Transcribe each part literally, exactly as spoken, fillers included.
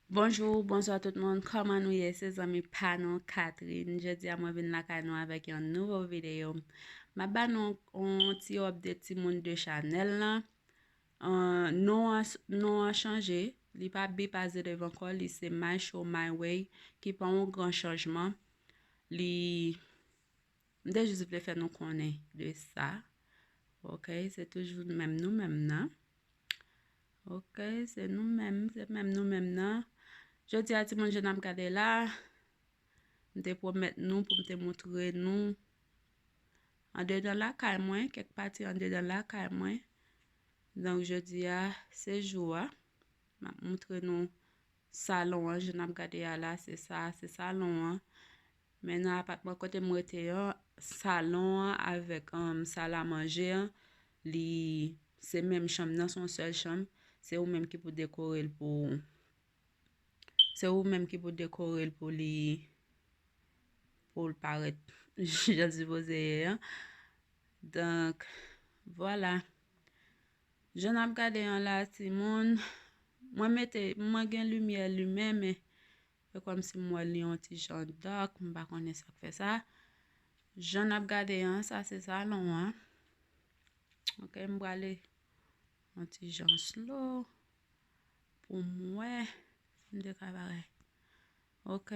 Bonjou, bonswa tout moun, kòman nou ye? Se zanmi pa nou, Catherine. Jodi a mwen vin lakay nou avèk yon nouvo videyo. M ap ba nou yon ti update timoun de chanèl lan. An, non an, non an chanje, li pa Be Positive ankò, li se My Show My Way, ki pa yon gran chanjman. Li, m te jis vle fè nou konnen de sa. Ok, se toujou menm nou menm nan. Ok, se nou menm, se menm nou menm nan. Jodi a, timoun, jan n ap gade la, m te pwomèt nou pou m te montre nou andedan lakay mwen, kèk pati andedan lakay mwen. Donk, jodi a, se jou a. M ap montre nou salon an, jan n ap gade a la, se sa, se salon an. Men nan apatman kote m rete an, salon an avèk, um, sal a manje an, li se menm chanm nan, se yon sèl chanm. Se ou menm ki pou dekore l pou ou. Se ou menm ki pou dekore l pou li, pou l parèt jan l sipoze ye an. Donk, vwala. Jan n ap gade an la, timoun, mwen mete, mwen gen limyè limen, men se kòmsi m wè li yon ti jan dark, m pa konnen sa k fè sa. Jan n ap gade an, sa se salon an. Ok, m prale yon ti jan slow pou m wè si m te ka bagay. Ok,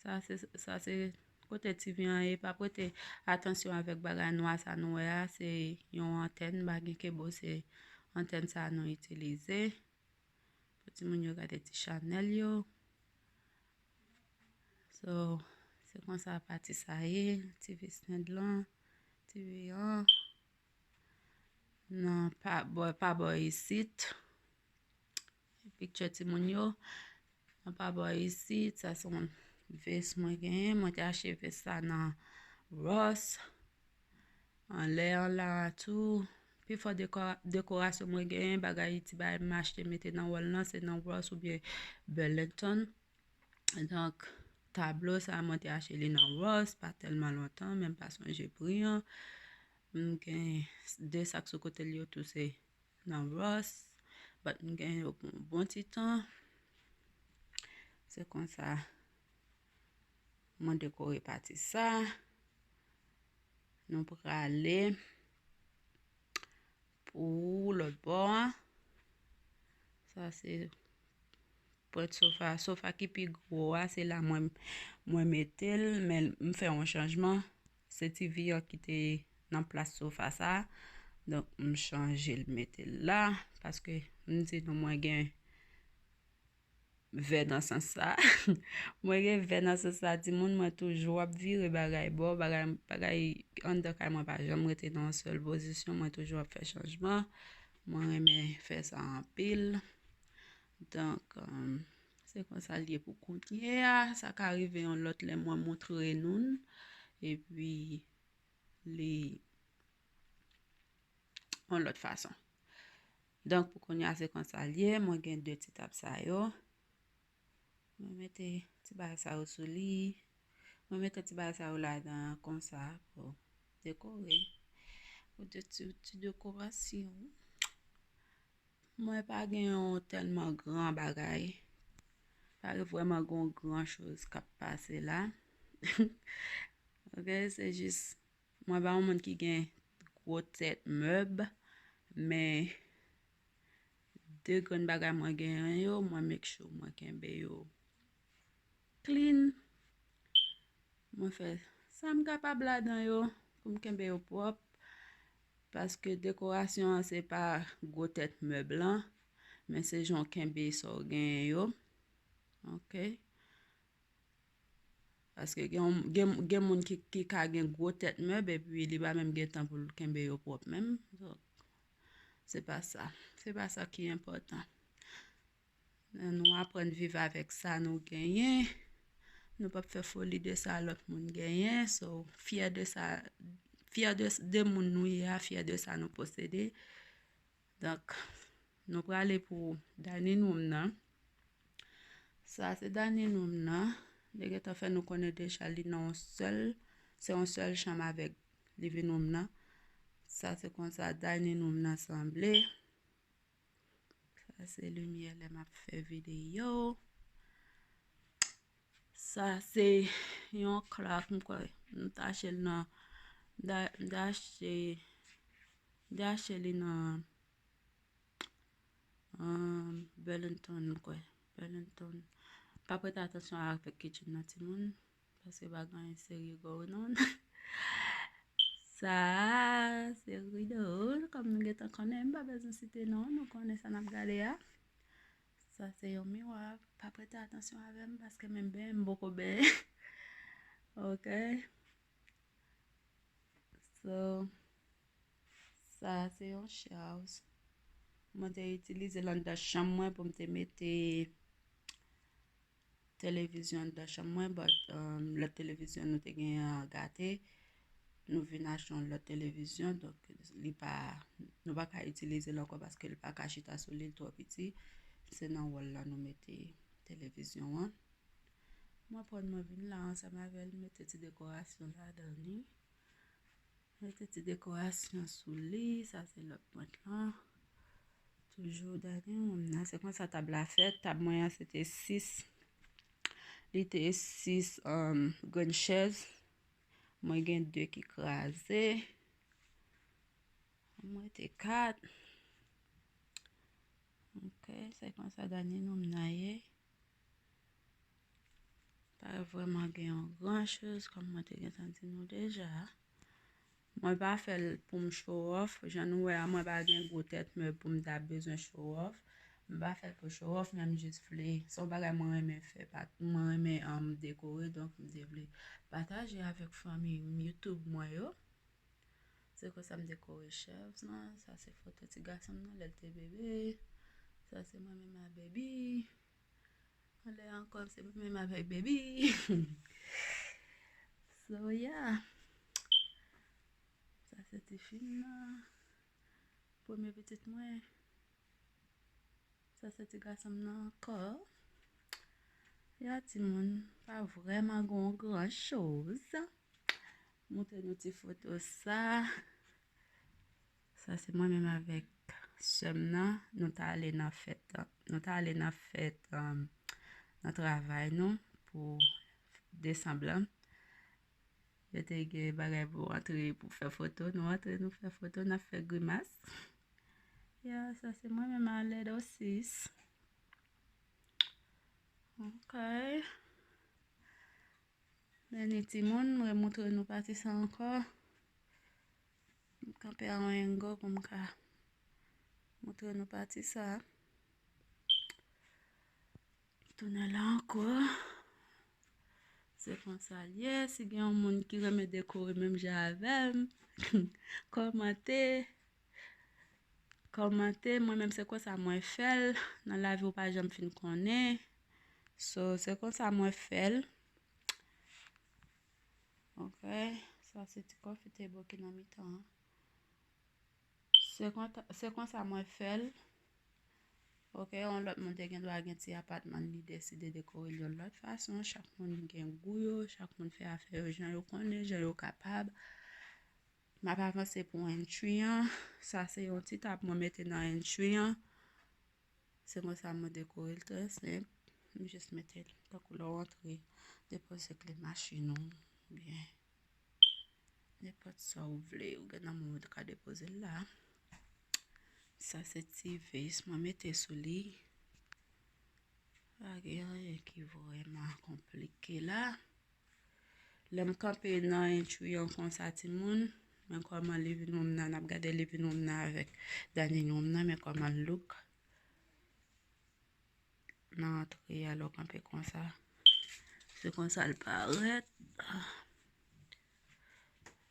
sa se, sa se kote T V an ye, pa prete atansyon avèk bagay nwa sa nou wè a, se yon antèn, m pa gen kebo, se antèn sa nou itilize. Pou timoun yo gade ti chanèl yo. So, se konsa pati sa ye, T V stand lan, T V an. Nan pa bò, pa bò isit. Picture timoun yo. Nan pa bò isit, sa se yon vès mwen genyen. Mwen te achte vès sa nan Ross. Anlè an la a tou. Pifò dekora-, dekorasyon mwen genyen, bagay, ti bagay m achte mete nan wòl lan, se nan Ross oubyen Burlington. Donk, tablo sa a, mwen te achte li nan Ross, pa tèlman lontan, men m pa sonje pri an. M gen de sa k sou kote l yo tou, se nan Ross. But m gen yo pou yon bon ti tan. Se konsa mwen dekore pati sa. Nou prale pou lòt bò a. Sa se pwent sofa. Sofa ki pi gwo a, se la mwen, mwen mete l, men m fè yon chanjman. Se T V an ki te nan plas sofa sa. Donk, m chanje l, mete l la, paske m di nou mwen gen vè nan sans sa. Mwen gen vè nan sans sa, timoun, mwen toujou ap vire bagay bò, bagay, bagay anndan kay mwen pa janm rete nan yon sèl pozisyon, mwen toujou ap fè chanjman. Mwen renmen fè sa anpil. Donk, um, se konsa l ye pou kounye a. Sa ka rive yon lòt lè mwen montre nou l. Epi, li yon lòt fason. Donk, pou kounye a, se konsa l ye. Mwen gen de ti tab sa yo. Mwen mete ti bagay sa yo sou li. Mwen mete ti bagay sa yo ladan konsa pou dekore. Pou de ti, ti dekorasyon. Mwen pa gen yon tèlman gran bagay. Pa gen vrèman gen yon gran choz k ap pase la. Ok, se jis, mwen pa yon moun ki gen gwo tèt mèb, men de grenn bagay mwen genyen yo, mwen make sure mwen kenbe yo clean. Mwen fè sa m kapab ladan yo pou m kenbe yo pwòp. Paske dekorasyon an se pa gwo tèt mèb lan, men se jan w kenbe sa w genyen yo. Ok. Paske gen, gen, gen moun ki, ki ka gen gwo tèt mèb epi li pa menm gen tan pou l kenbe yo pwòp menm. Donk, se pa sa. Se pa sa ki enpòtan. Nou aprann viv avèk sa nou genyen. Nou p ap fè foli de sa lòt moun genyen. So, fyè de sa, fyè de, de moun nou ye a, fyè de sa nou posede. Donk, nou prale pou dining room nan. Sa se dining room nan. Li gentan fè nou konnen deja li nan yon sèl, se yon sèl chanm avèk living room nan. Sa se konsa dining room nan sanble. Sa se limyè lè m ap fè videyo. Sa se yon Clark, m kwè. M t achte l nan, m t a-, m t achte, m t achte li nan, um, Burlington, m kwè. Burlington. Pa prete atansyon avèk kitchen nan, timoun. Paske pa gen anyen serye going on. Sa, se rido. Kòm nou gentan konnen, m pa bezwen site non, nou konnen sa n ap gade a. Sa se yon miwa. Pa prete atansyon avè m, paske menm benyen, m poko benyen. Ok. So, sa se yon shelves. Mwen te itilize l anndan chanm mwen pou m te mete televizyon anndan chanm mwen, but, um, lòt televizyon nou te genyen an gate. Nou vin achte yon lòt televizyon, donk li pa, nou pa ka itilize l ankò paske li pa ka chita sou li, li twò piti. Se nan wòl la nou mete televizyon an. Mwen pran mwen vin la ansanm avè l, mete ti dekorasyon ladan li. Mete ti dekorasyon sou li, sa se lòt pwent lan. Toujou dènye moun nan, se konsa tab la fèt. Tab mwen an se te sis. Li te sis, um, grenn chèz. Mwen gen de ki kraze. Mwen te kat. Ok, se konsa dènye moun nan ye. Pa vrèman gen yon gran choz, kòm mwen te gentan di nou deja. Mwen pa fè l pou m show off. Jan nou wè a, mwen pa gen gwo tèt mèb pou m ta bezwen show off. M pa fè l pou show off, men m jis vle. Se yon bagay mwen renmen fè, pa, mwen renmen, um, dekore, donk m te vle pataje avèk fanmi YouTube mwen yo. Se konsa m dekore shelves lan. Sa se foto ti gason m nan lè l te bebe. Sa se mwen menm a baby. Anlè ankò, se mwen menm avèk baby. So, yeah. Sa se ti fi m nan. Premye pitit mwen. Sa se ti gason m nan ankò. Ya timoun, pa vrèman gen yon gran choz. Montre nou ti foto sa. Sa se mwen menm avèk sè m nan. Nou ta ale nan fèt, nou ta ale nan fèt, um, nan travay nou pou desanm lan. Yo te gen bagay pou antre, pou fè foto. Nou antre, nou fè foto, n ap fè grimas. Ya, sa se mwen menm a lèd osis. Ok. Dènye timoun, mwen montre nou pati sa ankò. M kanpe a yon angle pou m ka montre nou pati sa. Tounen la ankò. Se konsa l ye. Si gen yon moun ki renmen dekore menm jan avè m, kòmante. Kòmante. Mwen menm se konsa mwen fè l. Nan lavi ou pa janm fin konnen. So, se konsa mwen fè l. Ok. Sa se ti kòfitebo ki nan mitan an. Se konsa, se konsa mwen fè l. Ok, yon lòt moun te gen dwa gen ti apatman, li deside dekore l yon lòt fason. Chak moun gen gou yo, chak moun fè afè yo jan yo konnen, jan yo kapab. M ap avanse pou entry an. Sa se yon ti tab mwen mete nan entry an. Se konsa mwen dekore l, trè senp. M jis mete l tankou lè w antre, depoze kle machin ou, oubyen nenpòt sa ou vle, ou gen nan men w, ou ka depoze l la. Sa se ti vase mwen mete sou li. Pa gen anyen ki vrèman konplike la. Lè m kanpe nan entry an konsa, timoun, men kòman living room nan, n ap gade living room nan avèk dining room nan, men kòman l look. Nan antre a, lè w kanpe konsa, se konsa l parèt.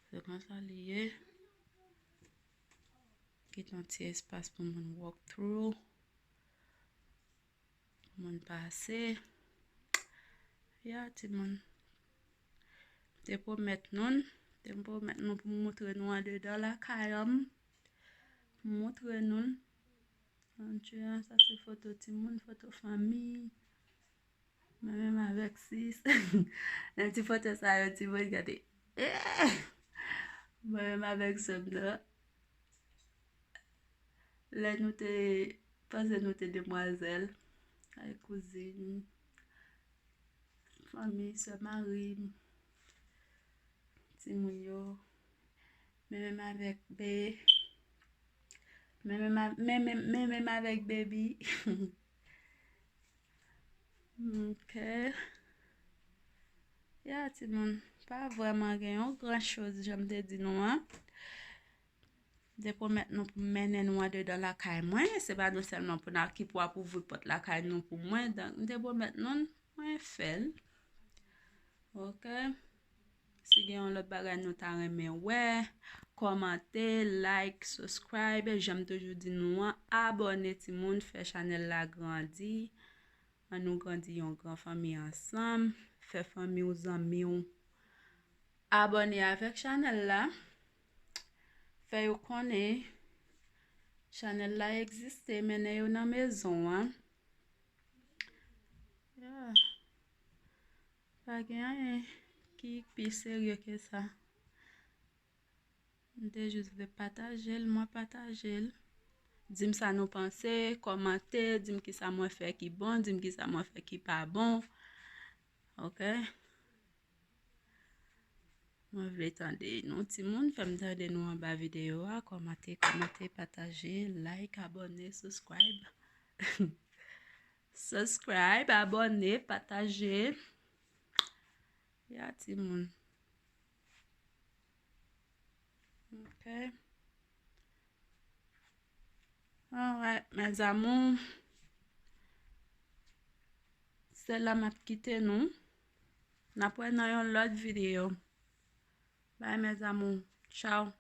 Se konsa li ye. Kite yon ti espas pou moun walk through. Moun pase. Ya, timoun. Te pwomèt nou l. Te pwomèt nou pou m montre nou andedan lakay an. Pou m montre nou l. Antye a, sa se foto timoun, foto fanmi. Mwen menm avèk sis. Nan ti foto sa yo, timoun, gade. Eh! Mwen menm avèk sè m nan. Lè nou te panse nou te demwazèl, ay kouzin, Manmi, sè mari m, timoun yo, men menm avèk be, men menm a- men menm men menm avèk baby. Ok. Ya, timoun, pa vrèman gen yon gran choz, jan m te di nou an. M te pwomèt nou pou m mennen nou andedan lakay mwen. Se pa nou sèlman pou n a- ki pou ap ouvri pòt lakay nou pou mwen. Donk, m te pwomèt nou l, mwen fè l. Ok. Si gen yon lòt bagay nou ta renmen wè, kòmante, like, subscribe. Jan m toujou di nou an, abòne timoun, fè chanèl la grandi. Ann nou grandi yon gran fanmi ansanm. Fè fanmi w, zanmi w abòne avèk chanèl la. Fè yo konnen chanèl la egziste, mennen yo nan mezon an. Yeah. Pa gen anyen ki pi serye ke sa. M te jis vle pataje l, mwen pataje l. Di m sa nou panse, kòmante, di m kisa mwen fè ki bon, di m kisa mwen fè ki pa bon. Ok? Mwen vle tande nou, timoun, fè m tande nou anba videyo a. Kòmante, kòmante, pataje, like, abòne, subscribe. Subscribe, abòne, pataje. Ya, timoun. Ok. Alright, mes amours. Se la m ap kite nou. N ap wè nan yon lòt videyo. Bye, mes amours. Ciao.